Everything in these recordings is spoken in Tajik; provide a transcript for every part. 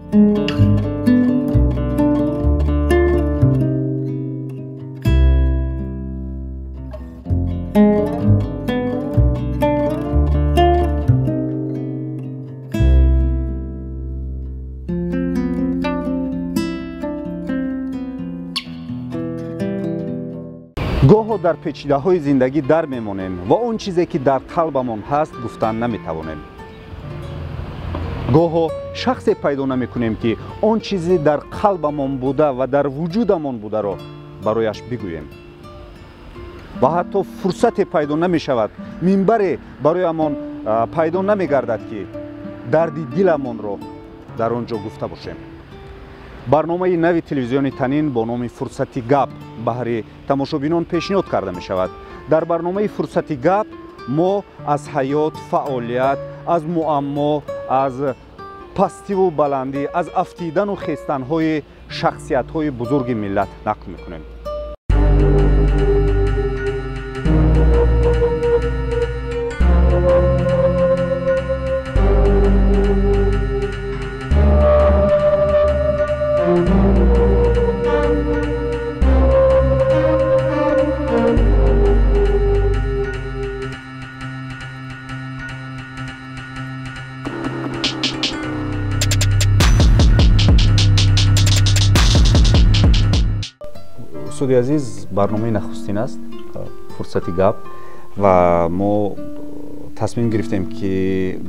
Гоҳо дар печидаҳои зиндагӣ дар мемонем ва он чизе ки дар қалбамон ҳаст гуфтан наметавонем. Гоҳо шахсе пайдо намекунем ки он чизе дар қалбамон буда ва дар вуҷудамон бударо барояш бигӯем. Ва ҳатто фурсате пайдо намешавад, минбаре бароямон пайдо намегардад ки дарди диламонро дар он ҷо гуфта бошем. Барномаи нави телевизиони Танин бо номи Фурсати гап баҳри тамошобинон пешниҳод карда мешавад. Дар барномаи Фурсати гап мо аз ҳаёт, фаъолият, аз муаммо, аз пастиву баландӣ, аз афтидану хестанҳои шахсиятҳои бузурги миллат нақл мекунем. Устоди азиз, барномаи нахустин аст Фурсати гап ва мо тасмим гирифтем ки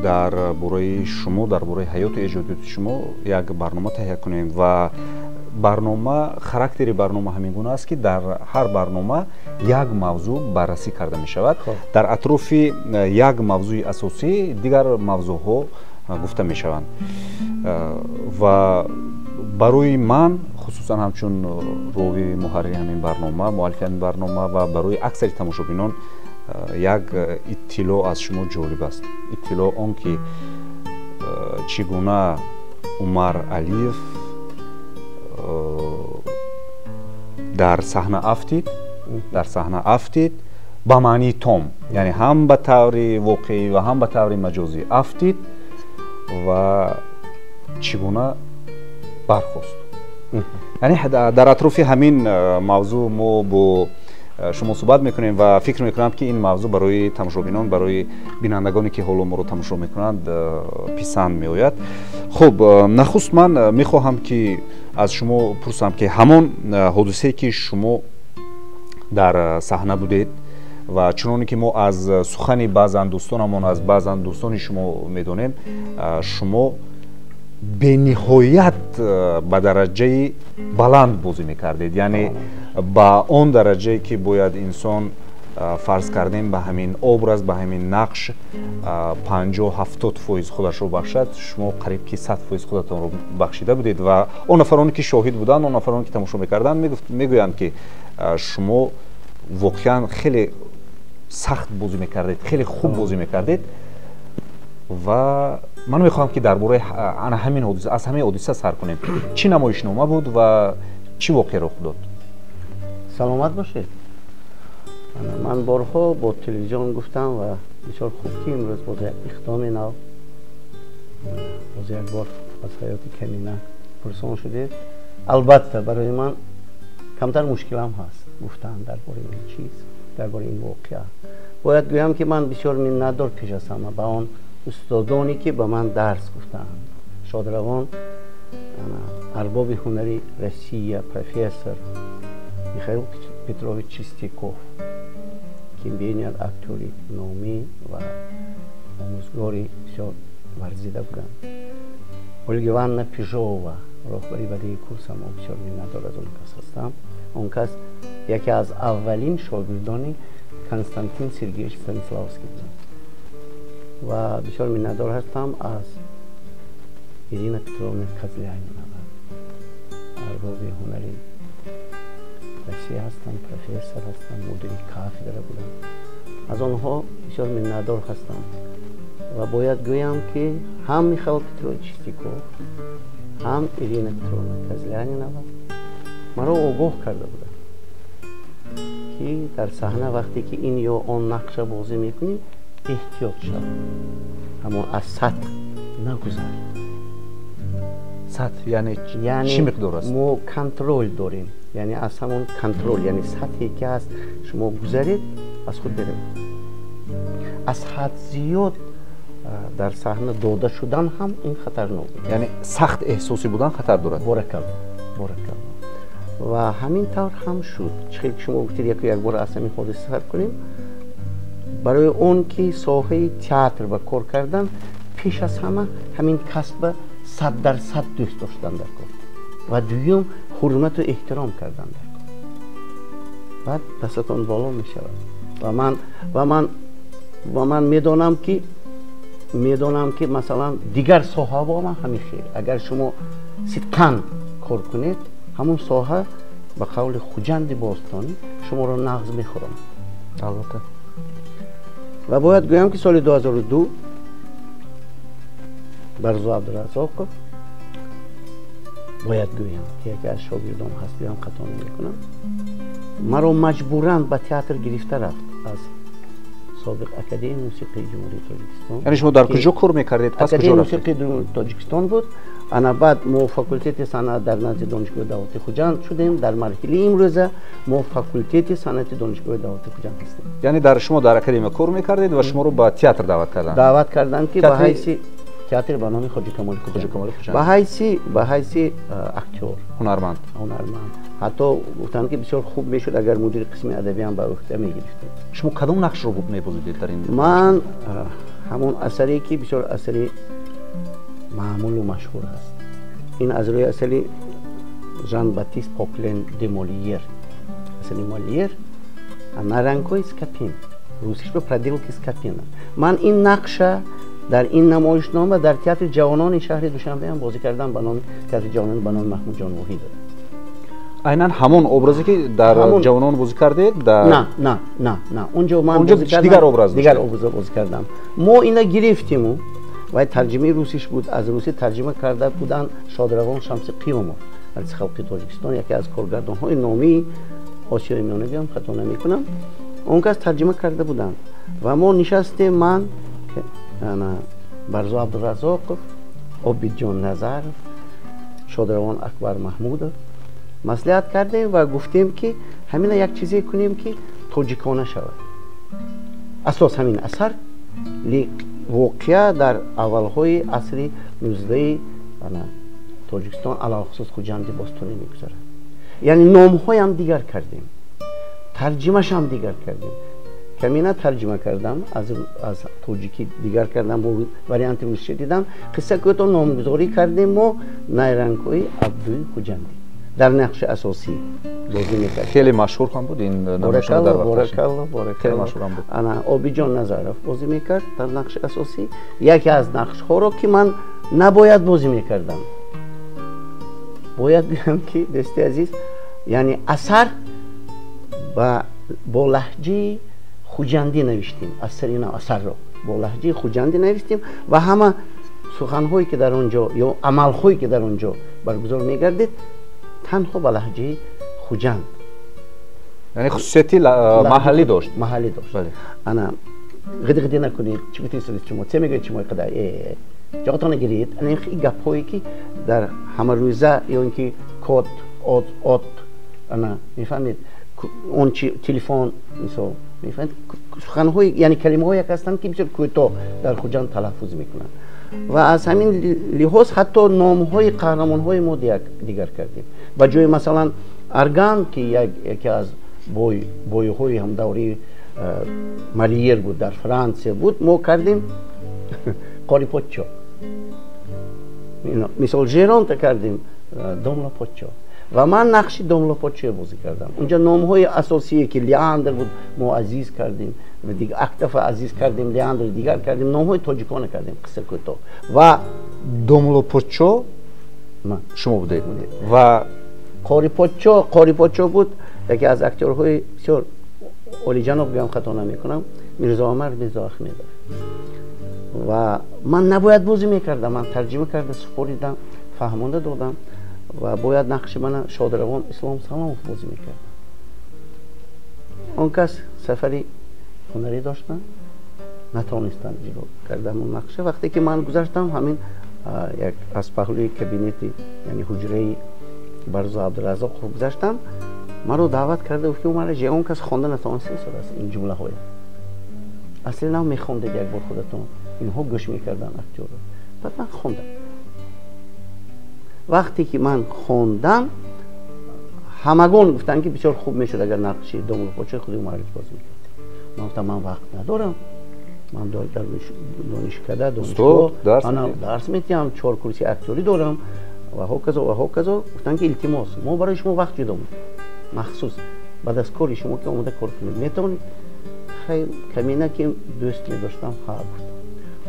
дар бораи шумо, дар бораи ҳаёту эҷодиёти шумо як барнома таҳия кунем ва барнома, характери барнома ҳамин гуна аст ки дар ҳар барнома як мавзӯъ баррасӣ карда мешавад. Дар атрофи як мавзӯи асосӣ дигар мавзӯъҳо гуфта мешаванд. Ва барои ман хусусан ҳамчун ровии муҳаррири ҳамин барнома, муаллифи ҳамин барнома ва барои аксари тамошобинон як иттилоъ аз шумо ҷолиб аст. Иттилоъ он ки чӣ гуна Умар Алиев дар саҳна афтид, дар саҳна афтид ба маънии том, яъне ҳам ба таври воқеӣ ва ҳам ба таври маҷозӣ афтид ва чӣ гуна бархост. Яъне дар атрофи ҳамин мавзӯъ мо бо шумо суҳбат мекунем ва фикр мекунам ки ин мавзӯъ барои тамошобинон, барои бинандагоне ки ҳоло моро тамошо мекунанд писанд меояд. Хуб, нахуст ман мехоҳам ки аз шумо пурсам ки ҳамон ҳодисае ки шумо дар саҳна будед ва чуноне ки мо аз сухани баъзан дӯстонамон, аз баъзан дӯстони шумо медонем, шумо бениҳоят ба дараҷаи баланд бозӣ мекардед, яъне ба он дараҷае ки бояд инсон фарз кардем ба ҳамин образ, ба ҳамин нақш 50-70% худашро бахшад, шумо қариб ки 100% худатонро бахшида будед ва он нафароне ки шоҳид буданд, он нафароне ки тамошо мекарданд мегӯянд ки шумо воқеан хеле сахт бозӣ мекардед, хеле хуб бозӣ мекардед. Ва ман мехоҳам ки дар бораи ана ҳамин ҳодиса, аз ҳамин ҳодиса сар кунем. Чӣ намоишнома буд ва чӣ воқеа рух дод? Саломат бошед. Ман борҳо бо телевизион гуфтам ва бисёр хуб ки имрӯз боз як иқдоми нав, боз як бор аз ҳаёти камина пурсон шудед. Албатта барои ман камтар мушкилам ҳаст гуфтан дар бораи ин чиз, дар бораи ин воқеа. Бояд гӯям ки ман бисёр миннатдор пеш аз ҳама ба он устодоне ки ба ман дарс гуфтаанд. Шодравон арбоби ҳунари Россия, профессор Михаил Петрович Чистяков, ки бениҳоят актёри номӣ ва омӯзгори бисёр варзида буданд. Ольга Ивановна Пижова, роҳбари бадии курсам, бисёр миннатдор аз он кас ҳастам. Он кас яке аз аввалин шогирдони Константин Сергеевич Станиславский буданд. Ва бисёр миннатдор ҳастам аз Ирина Петровна Козлянинова, арбоби ҳунари Россия ҳастанд, профессор ҳастанд, мудири кафедра буданд. Аз онҳо бисёр миннатдор ҳастам ва бояд гӯям ки ҳам Михаил Петрович Чистяков, ҳам Ирина Петровна Козлянинова маро огоҳ карда буданд ки дар саҳна вақте ки ин ё он нақша бозӣ мекунӣ эҳтиёт шав, аммо аз сатҳ нагузар. Сатҳ яъне чӣ миқдор аст? Мо контрол дорем, яъне аз ҳамон контрол, яъне сатҳе ки ҳаст шумо гузаред, аз худ беравед. Аз ҳад зиёд дар саҳна дода шудан ҳам ин хатарнок, яъне сахт эҳсосӣ будан хатар дорад. Боракалло, боракалло. Ва ҳамин тавр ҳам шуд. Чӣ хел шумо гуфтед, яку як бор аз ҳамин ҳодиса сар кунем. Барои он ки соҳаи театр ба кор кардан, пеш аз ҳама ҳамин касба 100% дӯст доштан дар кор ва дуюм ҳурмату эҳтиром кардан дар кор. Баъд дастатон боло мешавад. Ва ман медонам ки масалан дигар соҳаҳо ҳам ҳамин хел. Агар шумо сидқан кор кунед, ҳамон соҳа ба қавли Хуҷанди бостонӣ шуморо нағз мехӯрад. Албатта. Ва бояд гӯям ки соли 2002 Барзу Абдуразоқов, бояд гӯям ки яке аз шогирдон ҳаст, гӯям хато намекунам, маро маҷбуран ба театр гирифта рафт аз собиқ Академияи мусиқии Ҷумҳурии Тоҷикистон. Яъне шумо дар куҷо кор мекардед? Пас куҷо рафтед? Академияи мусиқии Ҷумҳурии Тоҷикистон буд. Ана баъд мо факултети санъат дар назди Донишгоҳи давлатии Хуҷанд шудем. Дар марҳилаи имрӯза мо факултети санъати Донишгоҳи давлатии Хуҷанд ҳастем. Яъне дар шумо дар академия кор мекардед ва шуморо ба театр даъват карданд? Даъват карданд ки ба ҳайси театр ба номи Хоҷи Камоли Хуҷанд, ба ҳайси актёр, ҳунарманд. Ҳунарманд. Ҳатто гуфтанд ки бисёр хуб мешуд агар мудири қисми адабиам ба ӯҳда мегирифтем. Шумо кадом нақшро мебозидед дар ин? Ман ҳамон асаре ки бисёр асари маъмулу машҳур аст, ин аз рӯи асари Жан Батист Поклен де Молиер, асари Молиер, Нарангҳои Скапин, русиш ба Проделки Скапина. Ман ин нақша дар ин намоишнома дар театри ҷавонони шаҳри Душанбе ҳам бозӣ кардам, ба номи театри ҷавонон ба номи Маҳмудҷон Воҳидов. Айнан ҳамон образе ки дар ҷавонон бозӣ кардед? На, на, на, на, онҷо ман дигар образ, дигар образ бозӣ кардам. Мо ина гирифтиму вай тарҷимаи русиш буд, аз русӣ тарҷима карда буданд Шодравон Шамси Қиёмов, артисти халқи Тоҷикистон, яке аз коргардонҳои номии Осиёи Миёна, гӯям хато намекунам, он кас тарҷима карда буданд. Ва мо нишастем, ман, Барзу Абдуразоқов, Обидҷон Назаров, Шодравон Акбар Маҳмудов маслиҳат кардем ва гуфтем ки ҳамина як чизе кунем ки тоҷикона шавад. Асос ҳамин асар воқеа дар аввалҳои асри 19 Тоҷикистон, алалхусус Хуҷанди бостонӣ мегузарад. Яъне номҳоям дигар кардем, тарҷимашам дигар кардем. Камина тарҷима кардам, аз тоҷикӣ дигар кардам, бо варианти русия дидам. Қисса кӯто номгузорӣ кардем мо Найрангҳои Абдуи Хуҷандӣ. Дар нақши асосӣ бозӣ мекард. Хеле машҳур ҳам буд ин намоишнома дар вақташ. Боракалло, боракалло. Хеле машҳур ҳам буд. Ана Обиҷон Назаров бозӣ мекард дар нақши асосӣ. Яке аз нақшҳоро ки ман набояд бозӣ мекардам. Бояд гӯям ки дӯсти азиз, яъне асар бо лаҳҷаи хуҷандӣ навиштем. Асари нав асарро бо лаҳҷаи хуҷандӣ навиштем ва ҳама суханҳое ки дар он ҷо ё амалҳое ки дар он ҷо баргузор мегардид танҳо ба лаҳҷаи Хуҷанд. Яъне хусусияти маҳаллӣ дошт. Маҳаллӣ дошт. Ана ғиди-ғиди накунед, чӣ гуфтед шумо, чӣ мегӯед шумо қадар, ҷоғатонро гиред. Ана ин гапҳое ки дар ҳамарӯза ё ин ки код, от, от, ана мефаҳмед, он чи телефон, мисол, мефаҳмед, суханҳои, яъне калимаҳое ҳастанд ки бисёр кӯтоҳ дар Хуҷанд талаффуз мекунанд. Ва аз ҳамин лиҳоз ҳатто номҳои қаҳрамонҳои мо дигар кардем. Ба ҷои масалан Арган, ки яке аз бойҳои ҳамдаврии Молиер буд, дар Франсия буд, мо кардем Қори Подчо. Мисол Жеронта кардем Домла Подчо. Ва ман нақши Домла Подчоя бозӣ кардам. Унҷа номҳои асосие ки Леандр буд, мо азиз кардем, ва дигар Актафа азиз кардем, Леандр дигар кардем, номҳои тоҷикона кардем, қисса кӯтоҳ. Ва Домла Подчо шумо будед ва Қори Подчо, Қори Подчо буд яке аз актёрҳои бисёр олиҷаноб, гӯям хато намекунам, Мирзо Омар Мирзо Аҳмедов. Ва ман набояд бозӣ мекардам, ман тарҷима карда супоридам, фаҳмонда додам ва бояд нақши мана Шодравон Ислом Саломов бозӣ мекард. Он кас сафари ҳунарӣ доштанд, натавонистанд иҷро кардам он нақша. Вақте ки ман гузаштам, ҳамин як аз паҳлӯи кабинети, яъне ҳуҷраи Барзу Абдураззоқов гузаштам, маро даъват карда гуфт, ки Умар Алиевич, ягон кас хонда натавонистааст ин ҷумлаҳоя. Асли нав мехондед як бор худатон, инҳо гӯш мекарданд актёрро. Баъд ман хондам. Вақте ки ман хондам, ҳамагон гуфтанд, ки бисёр хуб мешуд, агар нақши домулло подшоҳи худи Умар Алиевич бозӣ мекард. Ман гуфтам, ман вақт надорам, ман дар донишкада, донишгоҳ дарс медиҳам, 4 курси актёрӣ дорам ва ҳоказо ва ҳоказо. Гуфтанд, ки илтимос, мо барои шумо вақт ҷудо мекунем, махсус баъд аз кори шумо ки омода кор кунед метавонед. Хай, камина ки дӯст медоштам, ҳа гуфтам.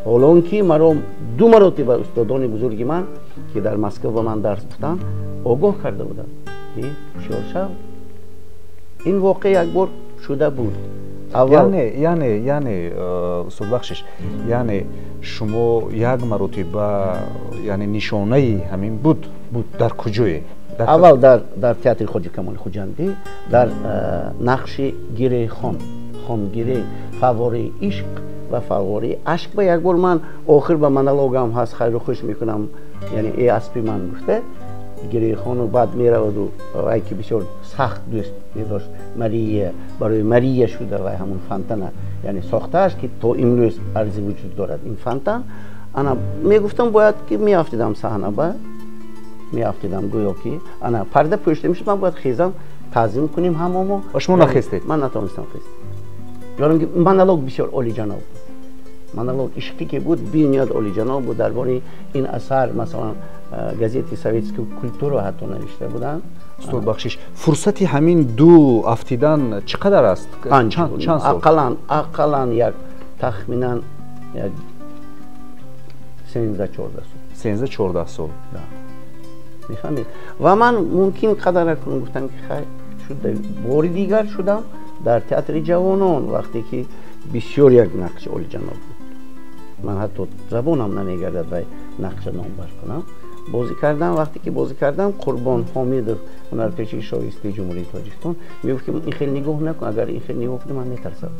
Ҳолон ки маро 2 маротиба устодони бузурги ман, ки дар Москва ба ман дарс гуфтанд, огоҳ карда буданд, ки ҳушёр шав. Ин воқеа як бор шуда буд. Яъне устод, бахшиш, яъне шумо як маротиба, яъне нишонаи ҳамин буд, дар куҷое? Аввал дар театри Хоҷа Камоли Хуҷандӣ, дар нақши Гирейхон, Хонгирей, фаввораи ишқ ва фаввораи ашк. Ба як бор ман охир ба монологам ҳаст, хайру хуш мекунам, яъне э аспи ман гуфта Гирейхону баъд мераваду вай ки бисёр сахт дӯст медошт Мария, барои Мария шуда вай ҳамун фонтана, яъне сохтааш, ки то имрӯз арзи вуҷуд дорад ин фонтан. Ана мегуфтам, бояд ки меафтидам саҳна ба, меафтидам, гӯё ки ана парда пӯшида мешуд, ман бояд хезам, таъзим кунем ҳамамо. Ва шумо нахестед? Ман натавонистам хест. Ёрам ки монолог бисёр олиҷаноб буд, монолог ишқӣ ки буд, бениҳоят олиҷаноб буд. Дар бораи ин асар масалан газети «Советскую культуру» ҳатто навишта буданд. Устод, бахшиш, фурсати ҳамин ду афтидан чӣ қадар аст? Чанд сол? Ақаллан як тахминан як 13-14 сол. 13-14 сол. Мефаҳмед? Ва ман мумкин қадар кунам, гуфтам, ки хай шуд. Бори дигар шудам дар театри ҷавонон, вақте ки бисёр як нақши олиҷаноб буд, ман ҳатто забонам намегардад вай нақша номбар кунам. Бозӣ кардам. Вақте ки бозӣ кардам, Қурбон Ҳомидов, ҳунарпешаи шоистаи Ҷумҳурии Тоҷикистон, мегуфт, ки ин хел нигоҳ накун, агар ин хел нигоҳ кунӣ, ман метарсам.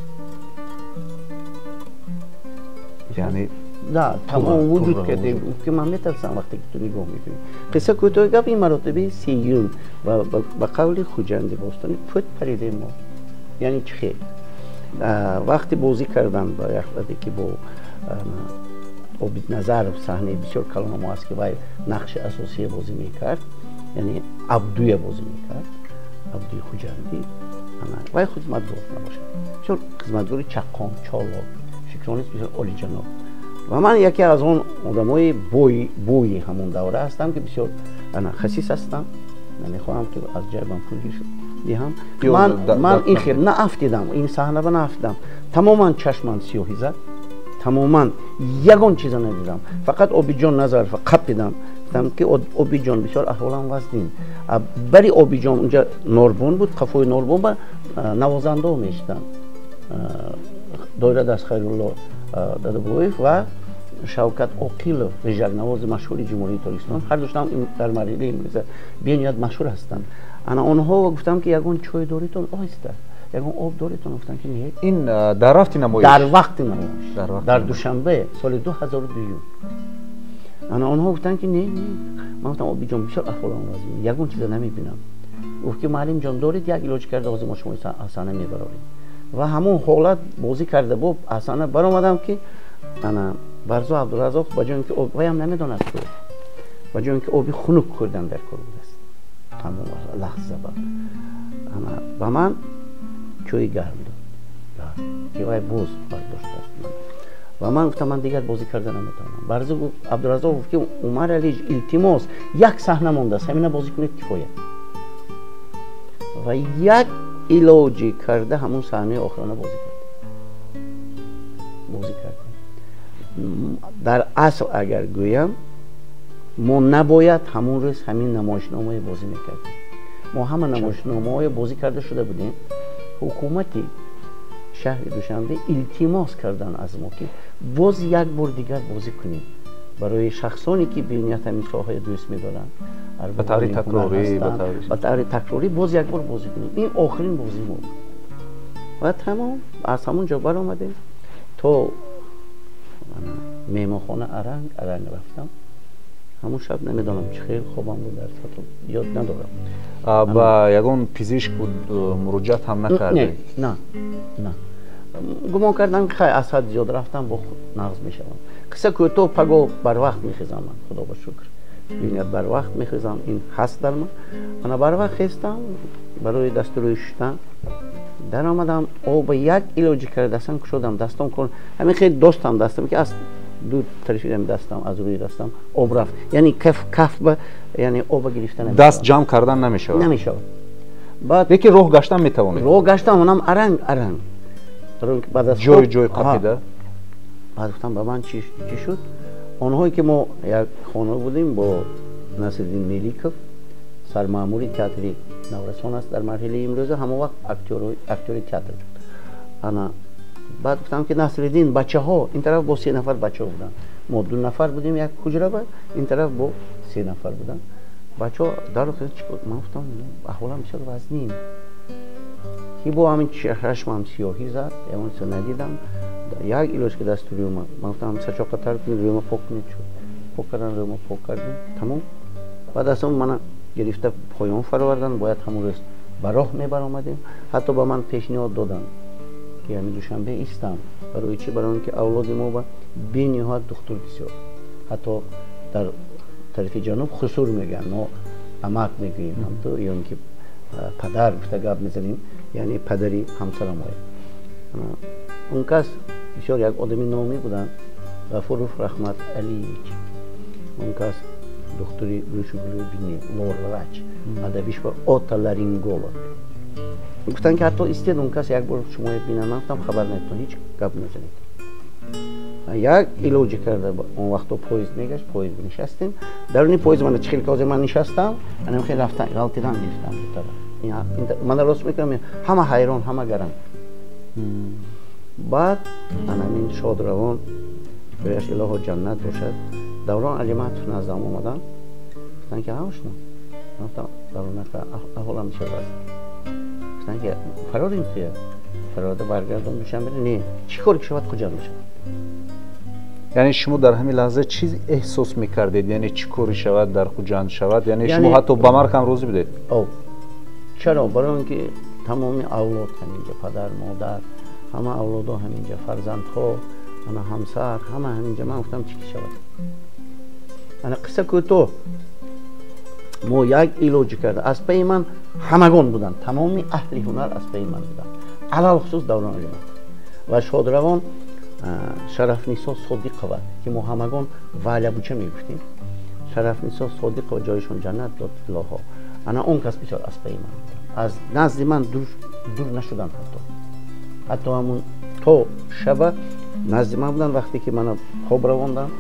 Яъне да, тамом вуҷуд кард, ки ман метарсам, вақте ки ту нигоҳ мекунӣ. Қисса кӯтоҳи гап, ин маротибаи сеюм ва ба қавли Хуҷанди бостонӣ пӯт паридем мо. Яъне чӣ хел вақте бозӣ кардан, ба як вақте ки бо Обидназаров саҳнаи бисёр калонамо аст, ки вай нақши асосие бозӣ мекард, яъне Абдуя бозӣ мекард, Абдуи Хуҷандӣ. Вай хизматгор набошад, бисёр хизматгори чаққон, чолок, фикронист, бисёр олиҷаноб. Ва ман яке аз он одамои бои ҳамон давра ҳастам, ки бисёр хасис ҳастам, намехоҳам ки аз ҷайбам пул диҳам. Ман ин хел наафтидам, ин саҳнаба наафтидам, тамоман чашмам сиёҳӣ зад, тамоман ягон чиза надидам, фақат Обиҷон Назаров қапидам, гуфтам, ки Обиҷон, бисёр аҳволам вазнин. Бари Обиҷон унҷа норбон буд, қафои норбон ба навозандао мешиданд, Доирадаст Хайрулло Дадабоев ва Шавкат Оқилов, ғижакнавози машҳури Ҷумҳурии Тоҷикистон, ҳар душтам дар марҳилаи имрӯза бениҳоят машҳур ҳастанд. Ана онҳо гуфтам, ки ягон чой доритон, оҳиста, ягон об доритон? Гуфтам, ки не. Ин дар рафти намоиш? Дар вақти намоиш, дар Душанбе, соли 2002. Ана онҳо гуфтанд, ки не, не. Ман гуфтам, Обиҷон, бисёр аҳволам вазнин, ягон чиза намебинам. Гуфт, ки муаллимҷон, доред як илоҷ карда, ҳозир мо шумо аз саҳна мебарорем. Ва ҳамон ҳолат бозӣ карда бо аз саҳна баромадам, ки ана Барзу Абдураззоқ ба ҷои ки об, ваям намедонад, ки ба ҷои ки оби хунук хӯрдан дар кор будааст, ҳамон лаҳза ба ана ба ман чойи гарм дод, ки вай боз бардоштааст. Ва ман гуфтам, ман дигар бозӣ карда наметавонам. Барзу Абдураззоқ гуфт, ки Умар Алиевич, илтимос, як саҳна мондааст, ҳамина бозӣ кунед, кифоя. Ва як илоҷӣ карда ҳамун саҳнаи охирона бозӣ кард, бозӣ кардем. Дар асл агар гӯям, мо набояд ҳамун рӯз ҳамин намоишномаи бозӣ мекардем. Мо ҳама намоишномаҳое бозӣ карда шуда будем. Ҳукумати шаҳри Душанбе илтимос кардан аз мо, ки боз як бор дигар бозӣ кунем барои шахсоне, ки бениҳоят ҳамин соҳаи дӯст медоранд, ба таври такрорӣ, ба таври такрорӣ боз як бор бозӣ кунем. Ин охирин бозӣ мо буд ва тамом. Аз ҳамон ҷо баромадем, то меҳмонхона аранг аранг рафтам. Ҳамон шаб намедонам чӣ хел хобам буд, дар ҳатто ёд надорам. Ба ягон пизишк муроҷиат ҳам накардед? Не, на. Гумон кардам ки хай, аз ҳад зиёд рафтам, бо худ нағз мешавам. Қисса кӯтоҳ, паго барвақт мехезам ман, худо ба шукр. Бинед, барвақт мехезам, ин ҳаст дар ман. Ана барвақт хестам, барои дасту рӯй шуштан даромадам, оба як илоҷӣ карда дастам кушодам, дастом кор ҳамин хел достам дастам ки аз ду тарафи дастам, аз рӯи дастам об рафт, яъне каф каф ба, яъне оба гирифта. Даст ҷамъ кардан намешавад? Намешавад. Баъд лекин роҳ гаштан метавонед? Роҳ гаштан, онам аранг аранг. Ҷой ҷой қапида. Баъд гуфтам, ба ман чӣ шуд? Онҳое ки мо як хона будем бо Насриддин Меликов, сармаъмури театри Наврасон аст дар марҳилаи имрӯза, ҳамон вақт актёри театр буд. Ана баъд гуфтам ки Насриддин, бачаҳо ин тараф бо се нафар бачаҳо буданд, мо ду нафар будем як ҳуҷра ба, ин тараф бо се нафар буданд бачаҳо. Дар ман гуфтам, аҳволам бисёр вазнин, ки бо ҳамин чашмам сиёҳӣ зад, ягон чизо надидам. Як илоҷ ки дасту рӯма, ман гуфтам, сачоқа тар кунед, рӯма пок кунед. Шуд, пок кардан, рӯма пок кардем, тамом. Баъд аз он мана гирифта поён фаровардан, бояд ҳамон рӯз ба роҳ мебаромадем. Ҳатто ба ман пешниҳод доданд ки ҳамин Душанбе истам. Барои чӣ? Барои он ки авлоди мо ба бениҳоят духтур бисёр, ҳатто дар тарафи ҷануб хусур мегӯянд, мо амак мегӯем ҳамту ё ин ки падар гуфта гап мезанем, яъне падари ҳамсарам ояд. Он кас бисёр як одами номӣ буданд, Ғафуров Раҳмат Алиевич. Он кас духтури гӯшу гулӯи бинӣ, лор врач, адабиш ба отоларинголог. Гуфтанд ки ҳатто истед, он кас як бор шумоя бинанд. Ман гуфтам, хабар надиҳед, ҳеҷ гап назанед. Як илоҷӣ карда, он вақто поезд мегашт, поезд нишастем. Даруни поезд мана чӣ хел ки ҳозир ман нишастам, анам хел рафтан, ғалтидан гирифтам ду тараф. Мана рост мекунам, ҳама ҳайрон, ҳама гаранг. Баъд анамин шодравон, ҷояш илоҳо ҷаннат бошад, Даврон Алиматов наздам омаданд, гуфтанд ки ҳа, ошно. Ман гуфтам, Даврон ака, аҳволам бисёр вазнин. Гуфтанд ки фарорим туя, фарода баргардон Душанбе, не, чӣ кор ки шавад, Хуҷанд мешавад. Яъне шумо дар ҳамин лаҳза чӣ эҳсос мекардед? Яъне чӣ коре шавад, дар Хуҷанд шавад, яъне шумо ҳатто ба марг ҳам розӣ будед? Чаро? Барои он ки тамоми авлод ҳаминҷа, падар, модар, ҳама авлодо ҳаминҷа, фарзандҳо, ана ҳамсар, ҳама ҳаминҷа. Ман гуфтам, чӣ ки шавад. Ана қисса кӯтоҳ, мо як илоҷӣ карда, аз пайи ман ҳамагон буданд, тамоми аҳли ҳунар аз пайи ман буданд, алалхусус Даврон Алиматов ва шодравон Шарафнисо Содиқова, ки мо ҳамагон Валябуча мегуфтем. Шарафнисо Содиқова, ҷояшон ҷаннат дод илоҳо, ана он кас бисёр аз пайи ман буданд, аз назди ман дур нашуданд, ҳатто ҳамун то шаба назди ман буданд. Вақте ки мана хоб равондам,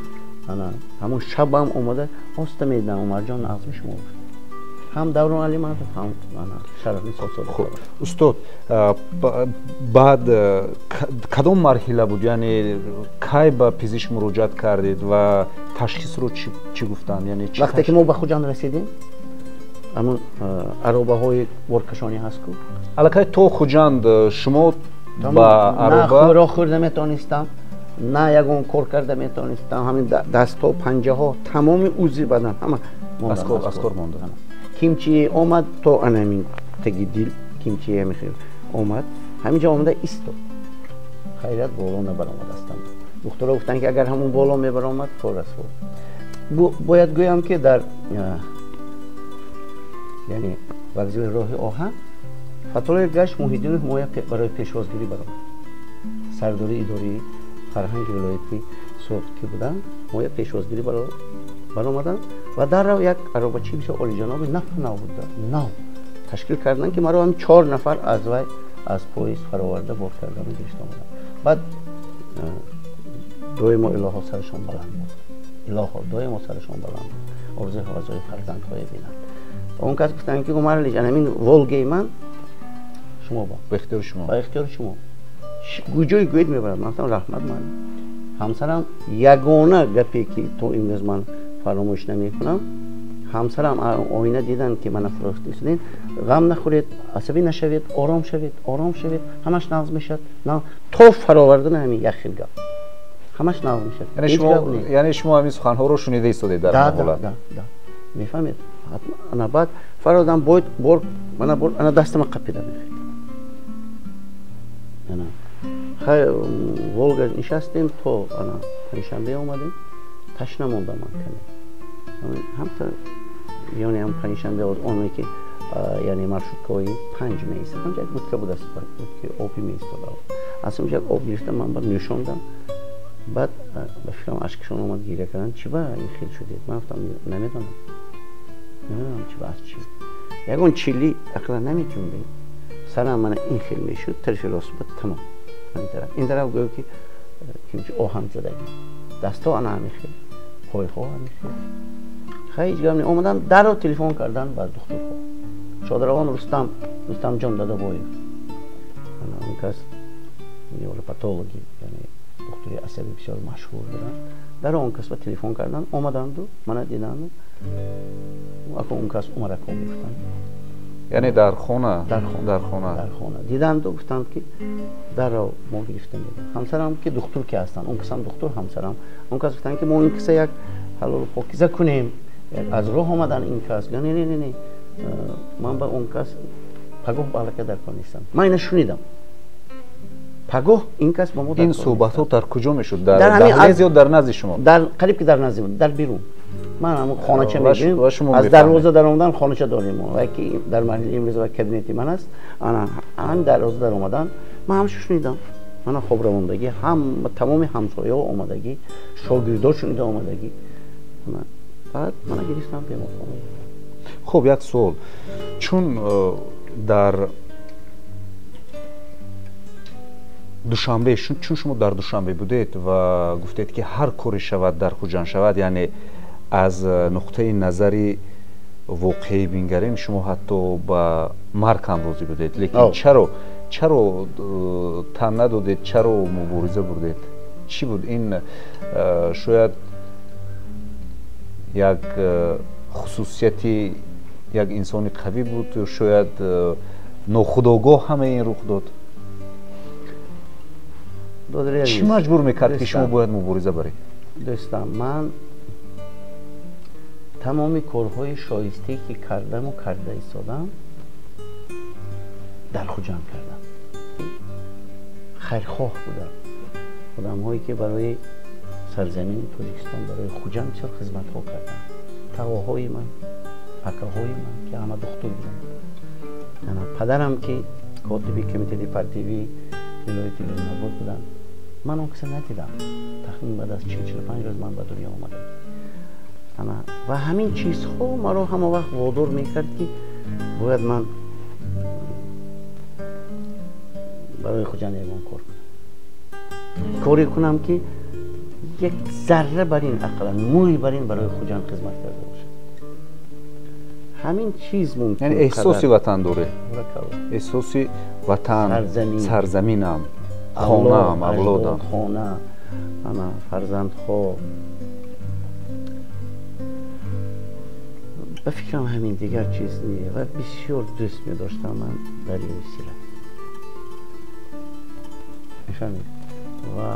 ана ҳамун шабам омада оста медидам, Умарҷон, нағзми шумо, гуфт. Ҳам Даврон Алиматов, ҳам ана Шарафнисо Содиқова. Устод, баъд кадом марҳила буд? Яъне кай ба пизишк муроҷиат кардед ва ташхисро чӣ гуфтанд? Яъне вақте ки мо ба Хуҷанд расидем, ҳамун аробаҳои боркашонӣ ҳаст ку. Аллакай то Хуҷанд шумо ба ароба? На хӯрок хӯрда метавонистам, на ягон кор карда метавонистам. Ҳамин дастҳо, панҷаҳо, тамоми узви бадан ҳама аз кор монда. Кимчи омад то анамин таги дил, кимчи ҳамихел омад, ҳаминҷо омада истод. Хайрият, боло набаромад астам. Духтуро гуфтанд ки агар ҳамун боло мебаромад, кор расво. Бояд гӯям ки дар, яъне, вокзали роҳи оҳан Фатоллоев гашт Муҳиддинов моя барои пешвозгирӣ баромад. Сардори идораи фарҳанги вилояти Суғд ки буданд, моя пешвозгирӣ баромаданд ва даррав як аробачии бисёр олиҷаноби нав буда, нав ташкил карданд, ки маро ҳам чор нафар аз вай аз поезд фароварда, бор кардану гирифта омаданд. Баъд доимо илоҳо сарашон баланд буд, илоҳо доимо сарашон баланд буд, орзуи ҳавасҳои фарзандҳое бинанд. Он кас гуфтанд ки Умар Алиҷ, ҳамин Волгаи ман шумо ба ихтиёри шумо. Ба ихтиёри шумо, куҷое гӯед, мебарад. Ман гуфтам, раҳмат, муаллим. Ҳамсарам ягона гапе ки то имрӯз ман фаромӯш намекунам, ҳамсарам оина диданд ки мана фурӯхтисудин, ғам нахӯред, асабӣ нашавед, ором шавед, ором шавед, ҳамаш нағз мешавад. То фаровардани ҳамин як хел гап. Ҳамаш нав мешавад. Яъне шумо ҳамин суханҳоро шунида истодед дар ҳолат? Да. Мефаҳмед? Ана баъд фародам бояд бор мана бор ана дастама қапида мехед. Ана хай Волга нишастем то ана панҷшанбе омадем. Ташна мондам ман каме. Ҳамта яъне ҳам панҷшанбе оне ки яъне маршруткаҳои панҷ меистад. Ҳамҷа як будка буд аст, будки оби меистода. Аз ҳамҷа як об гирифтам, ман баъд нӯшондам. Баъд ба фикрам ашкшон омад, гиря карданд. Чӣ ба ин хел шудед? Ман гуфтам намедонам. Намедонам чӣ ба аз чӣ. Ягон чили ақлан намеҷунбед. Сарам мана ин хел мешуд, тарафи рост буд, тамом. Ин тараф. Ин тараф гӯё ки кимчи оҳан задагӣ. Дастҳо ана ҳамин хел, пойҳо ҳамин хел. Хай ҳеҷ гап не. Омадан дарро телефон кардан ба духтурҳо. Шодравон Рустам, Рустамҷон Дадобоев. Ана он кас невропатологи, яъне духтури асаби бисёр машҳур буданд. Дар он кас ба телефон кардан, омаданду, мана диданду. Ако он кас Умарако мегуфтанд. Яъне дар хона? Дар хона. Дар хона. Дар хона. Диданду, гуфтанд ки дарро мо гирифта медем. Ҳамсарам ки духтур ки ҳастанд, он касам духтур ҳамсарам. Он кас гуфтанд ки мо ин каса як ҳалолу покиза кунем. Аз роҳ омадан ин кас. Не, не, не, не. Ман ба он кас пагоҳ ба аллакай дар кор нестам. Ман ина шунидам. Пагоҳ ин кас ба мо дар ин суҳбатҳо дар куҷо мешуд? Дар даҳлез ё дар назди шумо? Дар қариб ки дар назди ман, дар берун. Ман ҳамон хонача мегӯем, аз дарвоза даромадан хонача дорем мо. Ва ки дар маҳалли имрӯз ва кабинети ман аст. Ана ҳамин дарвоза даромадан, ман ҳамашо шунидам. Мана хобравондагӣ, ҳам тамоми ҳамсояҳо омадагӣ, шогирдо шунида омадагӣ. Баъд мана гирифтам беморхона. Хуб, як суол. Чун дар Душанбе, чун шумо дар Душанбе будед ва гуфтед ки ҳар коре шавад дар Хуҷанд шавад, яъне аз нуқтаи назари воқеӣ бингарем, шумо ҳатто ба марг ҳам розӣ будед. Лекин чаро тан надодед, чаро мубориза бурдед? Чӣ буд ин? Шояд як хусусияти як инсони қавӣ буд, шояд нохудогоҳ ҳамаи ин рух дод. Чӣ маҷбур мекард ки шумо бояд мубориза баред? Дӯстам, ман тамоми корҳои шоистае ки кардаму карда истодам дар Хуҷанд кардам. Хайрхоҳ будам. Одамҳое ки барои сарзамини Тоҷикистон, барои Хуҷанд бисёр хизматҳо карданд. Тағоҳои ман, акаҳои ман ки ҳама духтур буданд. Падарам ки котиби комитети партиявии вилояти Ленинобод буданд. Ман он каса надидам. Тахмин баъд аз 45 рӯз ман ба дунё омадам. Ва ҳамин чизҳо маро ҳама вақт водор мекард ки бояд ман барои Хуҷанд ягон кор кунам. Коре кунам ки як зарра бар ин ақаллан мӯй бар ин барои Хуҷанд хизмат карда бошам. Ҳамин чиз мумкин. Яъне эҳсоси ватандорӣ, эҳсоси ватан, сарзаминам, хонаам, авлодам, хона, ана фарзандҳо. Ба фикрам ҳамин, дигар чиз не. Ва бисёр дӯст медоштам ман дарёи Сира. Мефаҳмед? Ва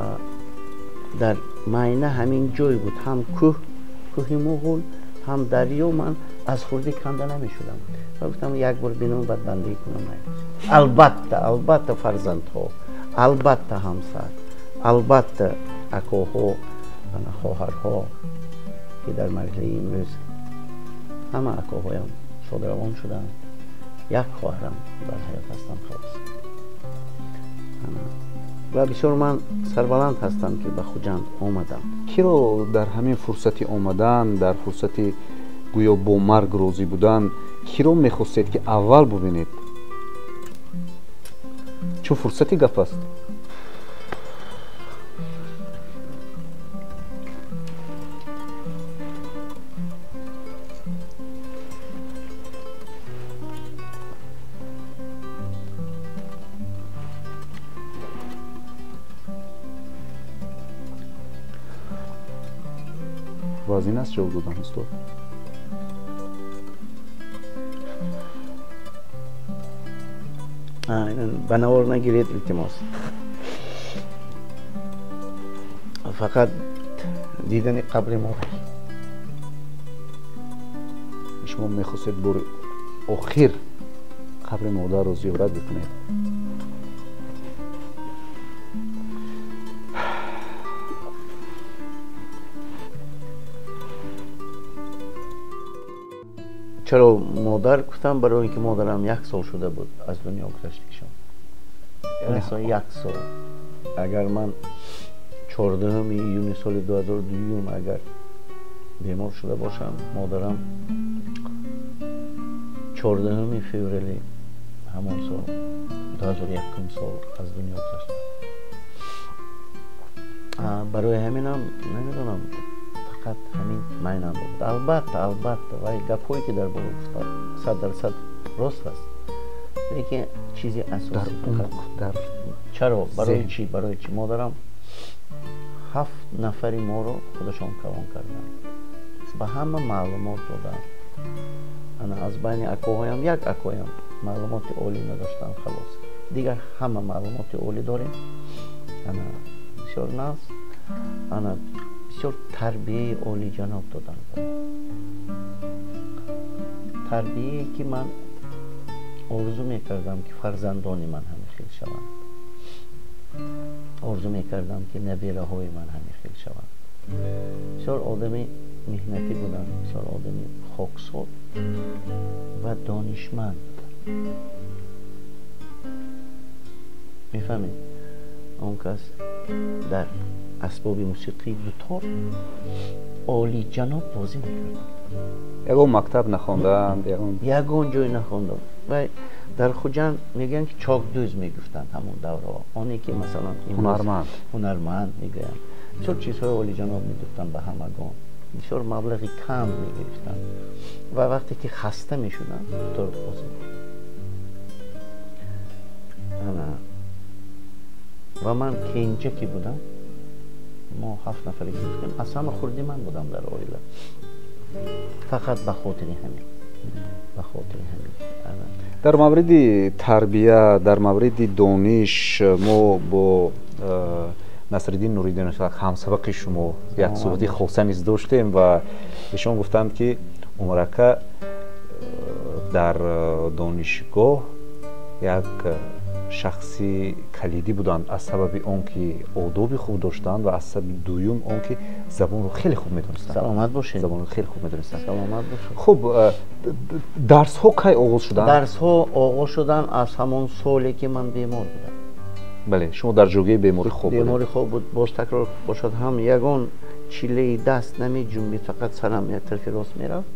дар майна ҳамин ҷой буд, ҳам кӯҳ, кӯҳи Муғул, ҳам дарё. Ман аз хурдӣ канда намешудам ва гуфтам як бор бинам, баъд бандагӣ кунам. Албатта, албатта фарзандҳо, албатта ҳамсар, албатта акоҳо, хоҳарҳо ки дар марҳилаи имрӯз ҳама акоҳоям шодравон шуданд. Як хоҳарам дар ҳаёт ҳастам, халос. Ва бисёр ман сарбаланд ҳастам ки ба Хуҷанд омадам. Киро дар ҳамин фурсати омадан, дар фурсати гӯё бо марг розӣ будан, киро мехостед ки аввал бубинед? Чун фурсати гап аст. Вазин аст ҷавоб додан, устод? Ба навор нагиред, илтимос. Фақат дидани қабри модар. Шумо мехостед бори охир қабри модарро зиёрат бикунед. Чаро модар гуфтам? Барои ин ки модарам як сол шуда буд аз дунё гузаштагишон. Як сол. Агар ман 14 июни соли 2002 агар бемор шуда бошам, модарам 14 феврали ҳамон сол 2001 сол аз дунё гузашта. Барои ҳаминам намедонам, фақат ҳамин майнам буд. Албатта, албатта, вай гапҳое ки дар боло гуфтам 100% рост аст, лекин чизи асосӣ дар чаро, барои чӣ, барои чӣ модарам 7 нафари моро худашон калон карданд, ба ҳама маълумот доданд. Ана аз байни акоҳоям як акоям маълумоти олӣ надоштанд, халос. Дигар ҳама маълумоти олӣ дорем. Ана бисёр нағз, ана бисёр тарбияи олиҷаноб доданд. Тарбияе ки ман орзу мекардам ки фарзандони ман ҳамин хел шаванд, орзу мекардам ки набираҳои ман ҳамин хел шаванд. Бисёр одами меҳнатӣ буданд, бисёр одами хоксор ва донишманд. Мефаҳмед, он кас дар асбоби мусиқии дутор олиҷаноб бозӣ мекарданд. Ягон мактаб нахонданд? Ягон ҷой нахонданд. Ва дар Хуҷанд мегӯянд ки чокдӯз мегуфтанд ҳамон давраҳо. Оне ки масалан ҳунарманд, ҳунарманд мегӯянд. Бисёр чизҳои олиҷаноб медуфтанд ба ҳамагон, бисёр маблағи кам мегирифтанд ва вақте ки хаста мешуданд дутор бозӣ мекарданд. Ва ман кенҷа ки будам, мо 7 нафаре ки гуфтем, аз ҳама хурди ман будам дар оила. Фақат ба хотири ҳамин, ба хотири ҳамин. Дар мавриди тарбия, дар мавриди дониш мо бо Насриддин Нуриддинов ҳамсабақи шумо як суҳбати хоса низ доштем ва ишон гуфтанд ки Умарака дар донишгоҳ як шахси калидӣ буданд аз сабаби он ки одоби хуб доштанд ва аз сабаби дуюм он ки забонро хеле хуб медонистанд. Саломат бошед. Забонро хеле хуб медонистанд. Саломат бошед. Хуб, дарсҳо кай оғоз шуданд? Дарсҳо оғоз шуданд аз ҳамон соле ки ман бемор будам. Бале, шумо дар ҷойгоҳи беморӣ хоб будед. Беморӣ хоб буд. Боз такрор бошад ҳам ягон чилаи даст намеҷунбид, фақат сарам як тарафи рост мерафт.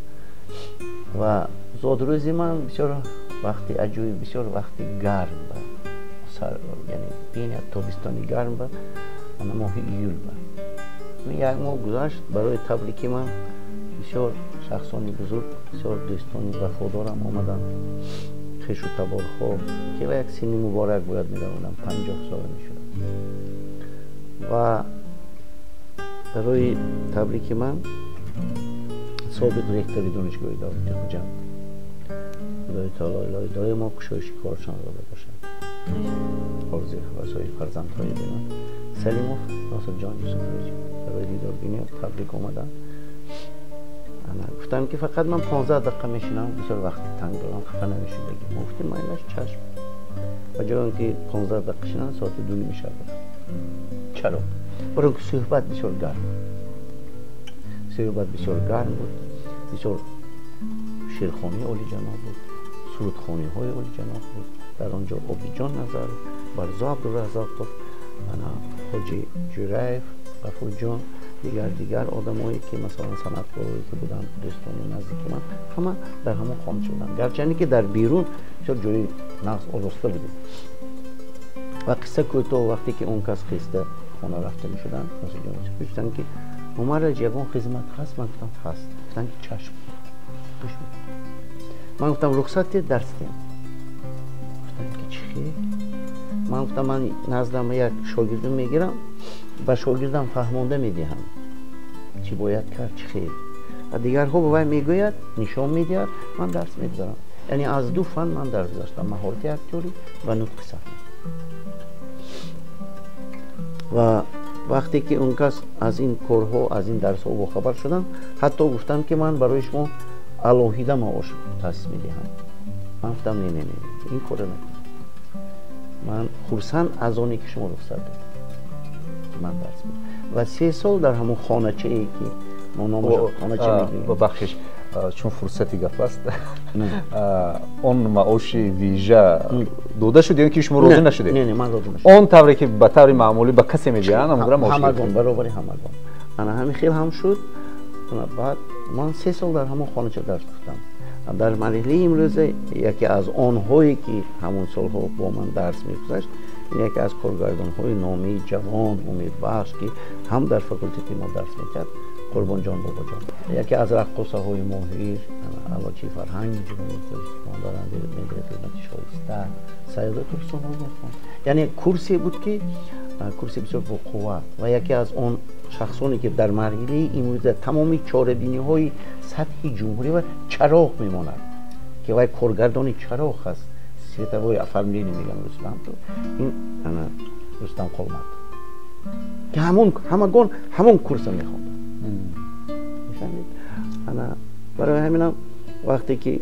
Ва зодрӯзи ман бисёр вақти аҷоиб, бисёр вақти гарм ба, яъне бениҳоят тобистони гарм ба, ана моҳи июл ба. Як моҳ гузашт, барои табрики ман бисёр шахсони бузург, бисёр дӯстони вафодорам омаданд, хешу таборҳо, ки ба як синни муборак бояд медавонам, 50 сола мешудам. Ва барои табрики ман собиқ ректори донишгоҳи давлати Хуҷанд, Худои таоло илоҳи доимо кушоиши корашон дода бошад, орзуи ҳавасҳои фарзандҳои бинам, Салимов Носирҷон Юсуфович барои дидорбинӣ табрик омаданд. Гуфтам ки фақат ман 15 дақиқа мешинам, бисёр вақти танг дорам, хафа намешудагӣ. Мо гуфтем майлаш, чашм. Ба ҷои он ки 15 дақиқа шинам, соати 2:30 шаб рафт. Чаро? Барои он ки суҳбат бисёр гарм буд. Суҳбат бисёр гарм буд, бисёр шеърхонии олиҷаноб буд, сурудхониҳои олиҷаноб буд. Дар он ҷо Обиҷон Назаров, Барзо Абдуразоқов, ана Ҳоҷи Ҷураев, Ғафурҷон, дигар одамое ки масалан санъаткорое ки буданд, дӯстони наздики ман, ҳама дар ҳамон хона шуданд. Гарчанде ки дар берун бисёр ҷои нағз ороста будем. Ва қисса кӯтоҳ, вақте ки он кас хеста хона рафта мешуданд, гуфтанд ки Умараҷ, ягон хизмат ҳаст? Ман гуфтам ҳаст. Гуфтанд ки чашм, гӯш мекунам. Ман гуфтам рухсат диҳед, дарс диҳам. Гуфтанд ки чӣ хел? Ман гуфтам ман наздам як шогирдам мегирам, ба шогирдам фаҳмонда медиҳам чӣ бояд кард, чӣ хел. Ва дигарҳо ба вай мегӯяд, нишон медиҳад, ман дарс мегузарам. Яъне аз ду фан ман дарс гузаштам: маҳорати актёрӣ ва нутқи саҳна. Ва Вақте ки он кас аз ин корҳо, аз ин дарсҳо бохабар шуданд, ҳатто гуфтанд, ки ман барои шумо алоҳида маош таъсис медиҳам. Ман гуфтам, не, не, не, ин корро накунед. Ман хурсанд аз оне ки шумо рухсат додед, ман дарс медиҳам. Ва 3 сол дар ҳамон хоначае ки мо номашро хонача мегӯем. Бахшиш, чун фурсати гап аст, он маоши вижа дода шуд ё ки шумо розӣ нашудед? Не, не, ман розӣ нашудам. Он тавре ки ба таври маъмулӣ ба касе медиҳанд, ҳамон маош ҳамагон, баробари ҳамагон. Ана ҳамин хел ҳам шуд. Баъд ман 3 сол дар ҳамон хонача дарс гуфтам. Дар марҳилаи имрӯза яке аз онҳое ки ҳамон солҳо бо ман дарс мегузашт, ин яке аз коргардонҳои номии ҷавон, умедбахш, ки ҳам дар факултети мо дарс мекард, Қурбонҷон Бобоҷон, яке аз раққосаҳои моҳир, аълочии фарҳанги Ҷумҳурии Тоҷикистон, барандаи медали хидмати шоиста, Саёда Турсунова мехонд. Яъне курсе буд ки курси бисёр боқувват ва яке аз он шахсоне ки дар марҳилаи имрӯза тамоми чорабиниҳои сатҳи ҷумҳурӣ ва чароғ мемонад, ки вай коргардони чароғ аст, световое оформление мегӯянд Рустам, ин Рустам Қолмат, ки ҳамон ҳамагон ҳамон курса мехонданд. Мефаҳмед? Ана барои ҳаминам вақте ки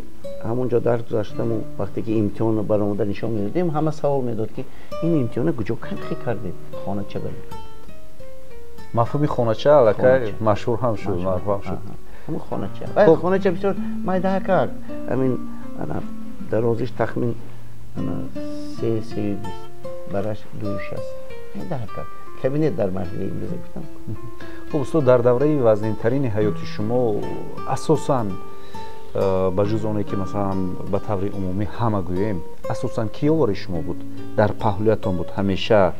ҳамонҷо дарс гузаштаму вақте ки имтиҳонро баромада нишон медодем, ҳама савол медод, ки ин имтиҳонро куҷо кайф кардед? Хонача баред. Мафҳуми хонача аллакай машҳур ҳам шуд, маъруф ҳам шуд. Ҳамон хонача. Хонача бисёр майда кард. Ҳамин ана дарозиш тахмин ана 3,20, бараш 2,60. Майда кард. Кабинет дар марҳилаи имрӯза гуфтам. Хуб, устод, дар давраи вазнинтарини ҳаёти шумо асосан, ба ҷуз оне ки масалан ба таври умумӣ ҳама гӯем, асосан ки ёвари шумо буд, дар паҳлӯятон буд, ҳамеша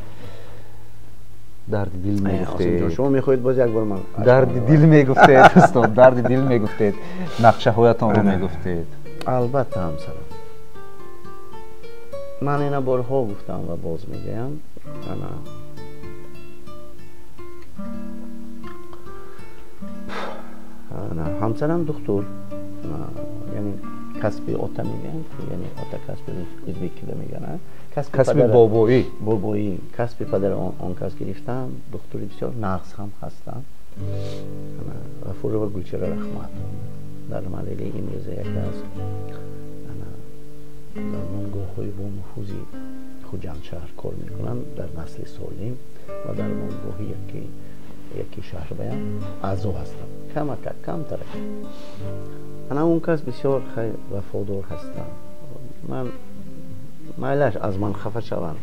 дарди дил мегуфтед? Шумо мехоҳед боз як бор ман дарди дил мегуфтед, устод, дарди дил мегуфтед, нақшаҳоятонро мегуфтед. Албатта, ҳамсарам. Ман ина борҳо гуфтам ва боз мегӯям. Ана ҳамсарам духтур, яъне касби ота мегӯянд, яъне ота касби ӯзбекида мегӯянд, касби бобоӣ, бобоӣ, касби падар он кас гирифтам, духтури бисёр нағз ҳам ҳастанд. Ғафурова Гулчира Раҳмат дар марҳилаи имрӯза яке аз дармонгоҳҳои бонуфузи Хуҷанд шаҳр кор мекунанд, дар насли солим ва дармонгоҳи яки шаҳрбаям аъзо ҳастанд, камакак камтарак. Ана он кас бисёр хайр вафодор ҳастанд. Ман майлаш аз ман хафа шаванд,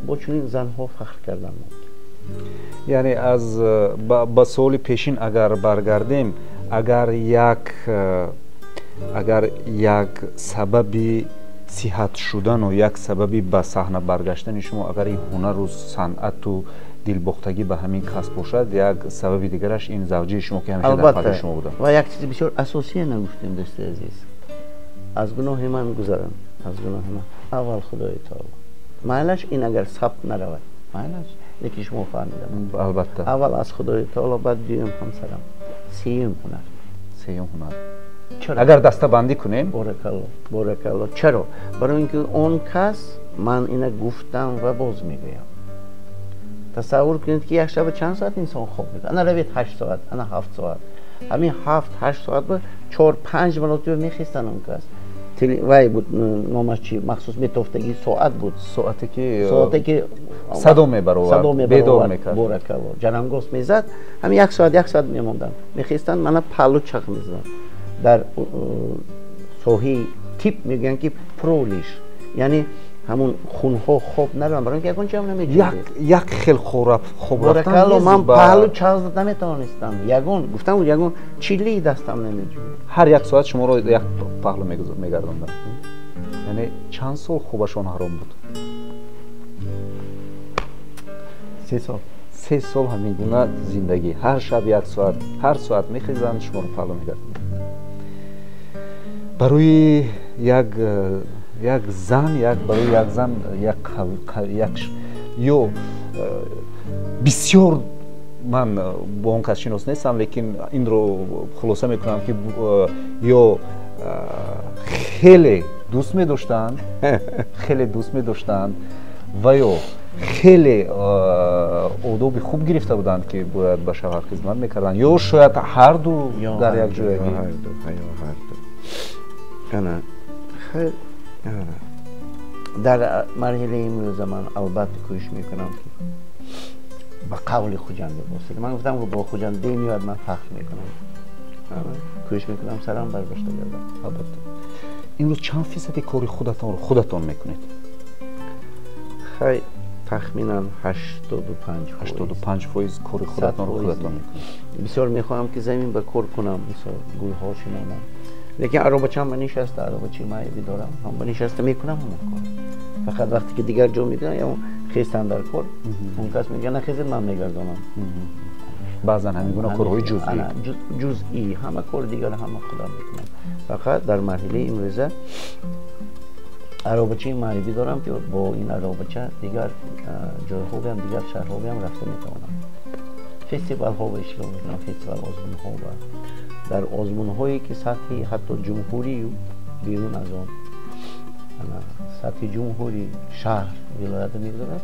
бо чунин занҳо фахр кардан мумкин. Яъне аз ба суоли пешин агар баргардем, агар як сабаби сиҳат шудану як сабаби ба саҳна баргаштани шумо агар ин ҳунару санъату дилбохтагӣ ба ҳамин касб бошад, як сабаби дигараш ин завҷаи шумо ки ҳамеша дар паҳлӯи шумо буда. Ва як чизи бисёр асосие нагуфтем, дӯсти азиз, аз гуноҳи ман гузаранд, аз гуноҳи ман аввал Худои таоло. Майлаш ин агар сабт наравад, майлаш, лекин шумо фаҳмидам. Албатта. Аввал аз Худои таоло, баъд дуюм ҳамсарам, сеюм ҳунар. Сеюм ҳунар. Агар дастабандӣ кунем, боракалло, боракалло. Чаро? Барои инки он кас, ман ина гуфтам ва боз мегӯям, тасаввур кунед ки як шаба чанд соат инсон хоб мекунад. Ана равед 8 соат, ана 7 соат. Ҳамин 7-8 соат ба 4-5 маротиба мехестанд он кас. Вай буд, номаш чи, махсус метофтагӣ соат буд. Соате ки соате ки садо мебаровард, бедор мекард. Боракалло. Ҷарангос мезад, ҳамин як соат, як соат мемонданд. Мехестанд, мана паҳлӯ чақ мезаданд. Дар соҳаи тип мегӯянд ки пролиш, яъне ҳамон хунҳо хоб нараванд, барои инки ягон ҷо намеҷӯяд. Як хел хоб рафтан. Боракалло, ман паҳлӯ чақ зада наметавонистам. Ягон, гуфтам, ягон чилии дастам намеҷӯяд. Ҳар як соат шуморо як паҳлӯ мегардонданд. Яъне чанд сол хобашон ҳаром буд? 3 сол. 3 сол ҳамин гуна зиндагӣ. Ҳар шаб як соат, ҳар соат мехезанд, шуморо паҳлӯ мегардонанд. Барои як зан, як барои як зан як як ё бисёр ман бо он кас шинос нестам, лекин инро хулоса мекунам ки ё хеле дӯст медоштанд, хеле дӯст медоштанд ва ё Хеле одоби хуб гирифта буданд, ки бояд ба шавҳар хизмат мекарданд, ё шояд ҳарду дар як ҷоягӣ? Ана хайр, дар марҳилаи имрӯза ман албатта кӯшиш мекунам, ки ба қавли Хуҷанди бостагӣ ман гуфтам, ки бо Хуҷанд бениҳоят ман фахр мекунам, кӯшиш мекунам сарам бардошта гардам. Албатта. Имрӯз чанд фисади кори худатонро худатон мекунед? Хай, тахминан 85. 85% кори худатонро худатон мекунед. Бисёр мехоҳам, ки замин ба кор кунам, мисол, гулҳо шинонам, лекин аробачам ба нишаста, аробачи майби дорам, ҳам ба нишаста мекунам ҳамон кор. Фақат вақте ки дигар ҷо мекунам, ё хестан дар кор, он кас мегӯяд: «Нахезед, ман мегардонам». Баъзан ҳамин гуна корҳои ҷузъӣ. Ҷузъӣ. Ҳама кори дигар ҳама худам мекунам. Фақат дар марҳилаи имрӯза аробачаи маъюбӣ дорам, ки бо ин аробача дигар ҷойҳоам, дигар шаҳрҳоам рафта метавонам, фестивалҳо иштирок мекунам, фестивал, озмунҳо, ва дар озмунҳое ки сатҳи ҳатто ҷумҳурию берун аз он, сатҳи ҷумҳурӣ, шаҳр, вилоята мегузарад,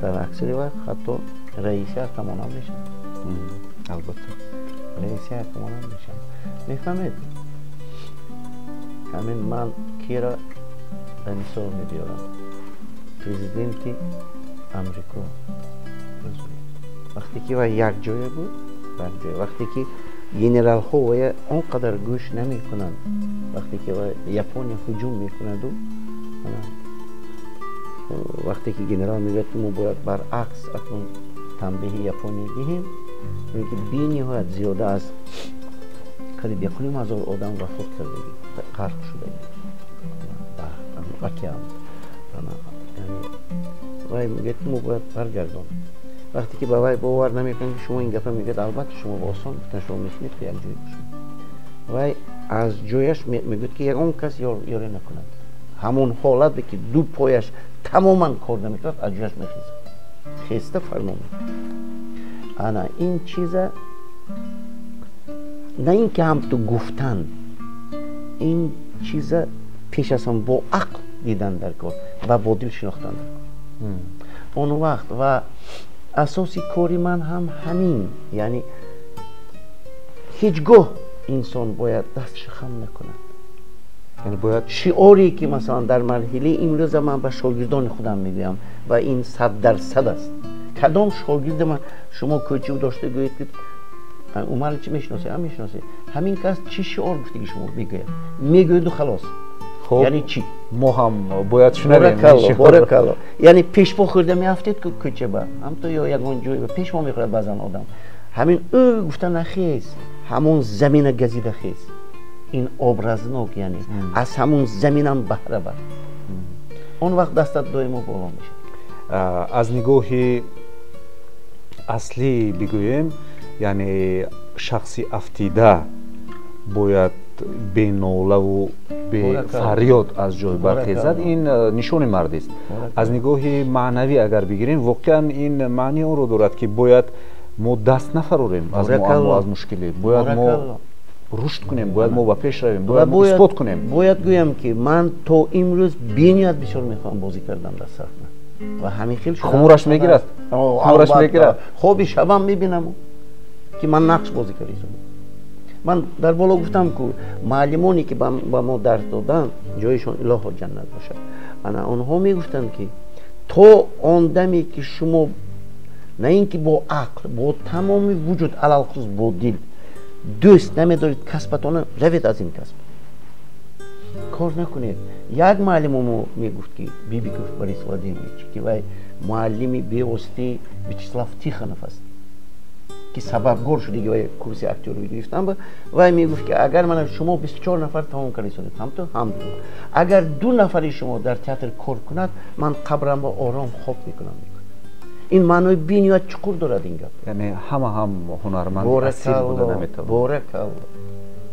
дар аксари вақт ҳатто раиси ҳакамонам мешавам. Албатта. Раиси ҳакамонам мешавам. Мефаҳмед, ҳамин ман кира ба мисол мебиёрам? Президенти Амрико, вақте ки вай якҷоя буд, якҷоя, вақте ки генералҳо вая он қадар гӯш намекунанд, вақте ки Япония ҳуҷум мекунаду вақте ки генерал мегӯяд, ки мо бояд баръакс акнун танбеҳи Япония диҳем, ки бениҳоят зиёда аз қариб 1500 одам вафот кардагӣ, ғарқ шудагӣ океан, вай мегӯяд, ки мо бояд баргардонем. Вақте ки ба вай бовар намекунанд, ки шумо ин гапа мегӯяд, албатта шумо осон гуфтан, шумо мешунед, ки якҷоя бошед. Вай аз ҷояш мегӯяд, ки ягон кас ёре накунад. Ҳамон ҳолате ки ду пояш тамоман кор намекунад, аз ҷояш мехезад, хеста фармон мекунад. Ана ин чиза на ин ки ҳамту гуфтан, ин чиза пеш аз ҳам бо ақл дидан дар кор ва бо дил шинохтан дар кор. Он вақт ва асоси кори ман ҳам ҳамин, яъне ҳеҷ гоҳ инсон бояд дастша хам накунад. Яъне бояд шиоре ки масалан дар марҳилаи имрӯза ман ба шогирдони худам мегӯям ва ин 100% аст. Кадом шогирди ман шумо кӯчиб дошта гӯед, ки Умар чӣ мешиносед, ҳам мешиносед, ҳамин кас чӣ шиор гуфтаги шумо мегӯяд, мегӯяду халос. Яъне чӣ? Мо ҳам бояд шунавем. Боракалло. Яъне пешпо хӯрда меафтед кӯчаба, ҳамто ё ягон ҷой пешпо мехӯрад баъзан одам, ҳамин ӯ гуфта нахез, ҳамон замина газида хез. Ин образнок, яъне аз ҳамон заминам баҳра бар, он вақт дастат доимо боло мешавад. Аз нигоҳи аслӣ бигӯем, яъне шахси афтида бояд бенолаву бефарёд аз ҷой бархезад, ин нишони мардист. Аз нигоҳи маънавӣ агар бигирем, воқеан ин маънии онро дорад, ки бояд мо даст нафарорем аз муаммо, аз мушкилӣ, бояд мо рушд кунем, бояд мо ба пеш равем, бояд мо исбот кунем. Бояд гӯям, ки ман то имрӯз бениҳоят бисёр мехоҳам бозӣ кардан дар саҳна ва ҳамин хел. Хумураш мегирад, хумураш мегирад. Хоби шабам мебинаму, ки ман нақш бозӣ кардам. Ман дар боло гуфтам, ку муаллимоне ки ба мо дарс доданд, ҷоишон илоҳо ҷаннат бошад, ана онҳо мегуфтанд, ки то он даме ки шумо на ин ки бо ақл, бо тамоми вуҷуд, алалхусус бо дил дӯст намедоред касбатона, равед аз ин касб кор накунед. Як муаллимо мо мегуфт, ки Бибиков Борис Владимирович, ки вай муаллими бевоситаи Вячеслав Тихонов аст, ки сабабгор шуд, вай курси актёрӣ гирифтам, вай мегуфт, ки агар мана шумо 24 нафар тамом кардисонед, ҳамту ҳамту, агар ду нафари шумо дар театр кор кунад, ман қабрамро ором хоб мекунам. Ин маънои бениҳоят чуқур дорад ин гап. Яъне ҳама ҳам ҳунарманди асил буда наметавонад. Боракалло,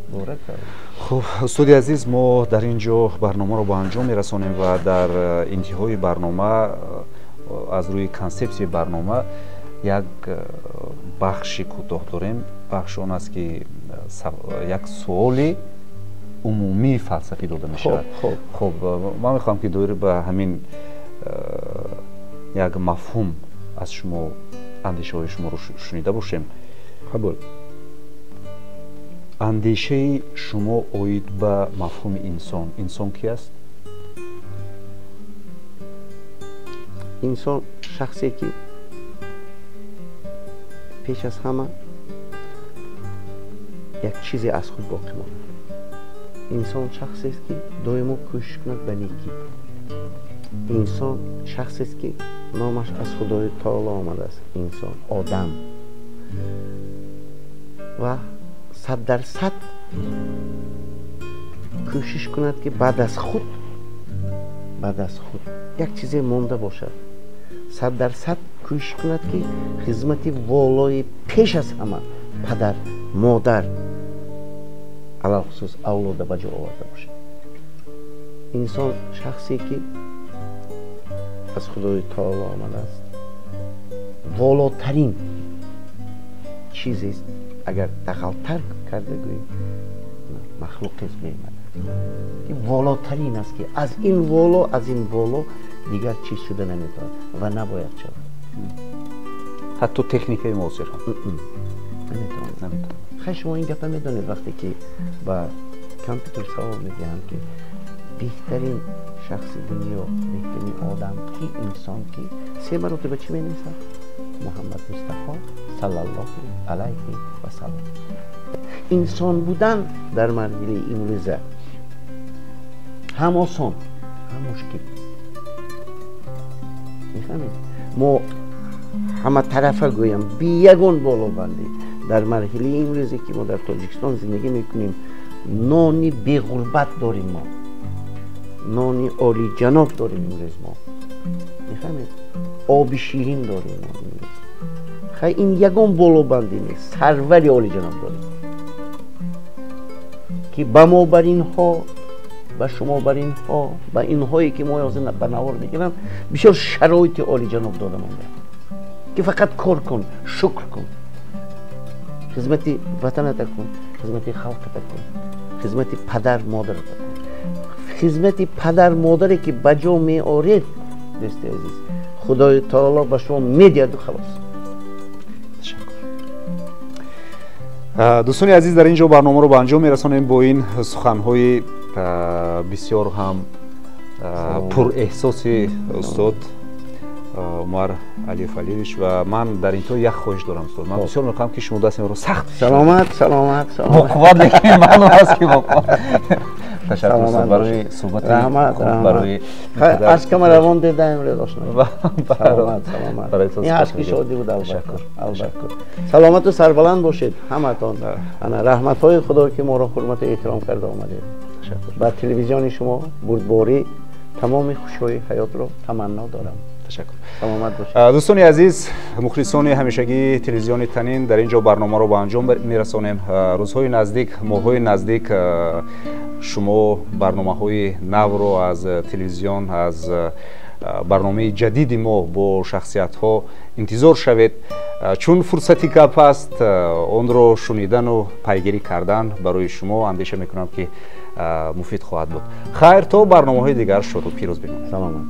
боракалло. Хуб, устоди азиз, мо дар ин ҷо барномаро ба анҷом мерасонем ва дар интиҳои барнома аз рӯи консепсияи барнома як бахши кӯтоҳ дорем. Бахш он аст, ки як суоли умумии фалсафӣ дода мешавад. Хуб, ман мехоҳам, ки доир ба ҳамин як мафҳум аз шумо, андешаҳои шуморо шунида бошем. Қабул. Андешаи шумо оид ба мафҳуми инсон. Инсон ки аст? Инсон шахсе ки пеш аз ҳама як чизе аз худ боқӣ монад. Инсон шахсест ки доимо кӯшиш кунад ба некӣ. Инсон шахсест ки номаш аз Худои Таоло омадааст. Инсон, одам. Ва 100% кӯшиш кунад ки баъд аз худ як чизе монда бошад. 100% кӯшиш кунад ки хизмати волои пеш аз ҳама падар, модар, алалхусус авлода ба ҷо оварда бошад. Инсон шахсе ки аз Худои Таоло омадааст, волотарин чизест, агар дағалтар карда гӯем, махлуқест меомад ки волотарин аст, ки аз ин воло, аз ин воло дигар чиз шуда наметавонад ва набояд шавад. Ҳатто техникаи муосир ҳам наметавонад. Хай, шумо ин гапа медонед, вақте ки ба компютер савол медиҳанд ки беҳтарин шахси дунё, беҳтарин одам ки, инсон ки, се маротиба чӣ менависад? Муҳаммад Мустафо саллаллоҳу алайҳи васаллам. Инсон будан дар марҳилаи имрӯза ҳам осон, ҳам мушкил. Мефаҳмед? Мо ҳаматарафа гӯям, би ягон болобандӣ дар марҳилаи имрӯзе ки мо дар Тоҷикистон зиндагӣ мекунем, нони беғурбат дорем мо, нони олиҷаноб дорем имрӯз мо. Мефаҳмед? Оби ширин дорем мо имрӯз. Хай, ин ягон болобандӣ нест, сарвари олиҷаноб дорем ки ба мо бар инҳо, ба шумо бар инҳо, ба инҳое ки мо ҳозир ба навор мегиранд, бисёр шароити олиҷаноб дода монда ки фақат кор кун, шукр кун, хизмати ватаната кун, хизмати халқата кун, хизмати падар модарата кун. Хизмати падар модаре ки ба ҷо меоред, дӯсти азиз, Худои Таоло ба шумо медиҳаду халос. Ташаккур. Дӯстони азиз, дар ин ҷо барномаро ба анҷом мерасонем бо ин суханҳои бисёр ҳам пурэҳсоси устод Умар Алиев Алиевич. Ва ман дар интиҳо як хоҳиш дорам, устод. Ман бисёр мехоҳам ки шумо дасти маро сахт Саломат, саломат, бо қувват, лекин маълум аст ки бо қувват. Ташаккур, устод, барои суҳбати хуб, барои ашкама равон дида имрӯз ошно. Саломат, саломат. Ин ашки шодӣ буд, албатта, албатта. Саломату сарбаланд бошед ҳаматон. Ана раҳматҳои Худо ки моро ҳурмату эҳтиром карда омадед. Ба телевизиони шумо бурдборӣ, тамоми хушҳои ҳаётро таманно дорам. Ташаккур. Саломат бошед. Дӯстони азиз, мухлисони ҳамешагии телевизиони Танин, дар ин ҷо барномаро ба анҷом мерасонем. Рӯзҳои наздик, моҳҳои наздик шумо барномаҳои навро аз телевизион, аз барномаи ҷадиди мо бо шахсиятҳо интизор шавед. Чун фурсати гап аст, онро шунидану пайгирӣ кардан барои шумо андеша мекунам ки муфид хоҳад буд. Хайр, то барномаҳои дигар шоду пирӯз бимонед. Саломат.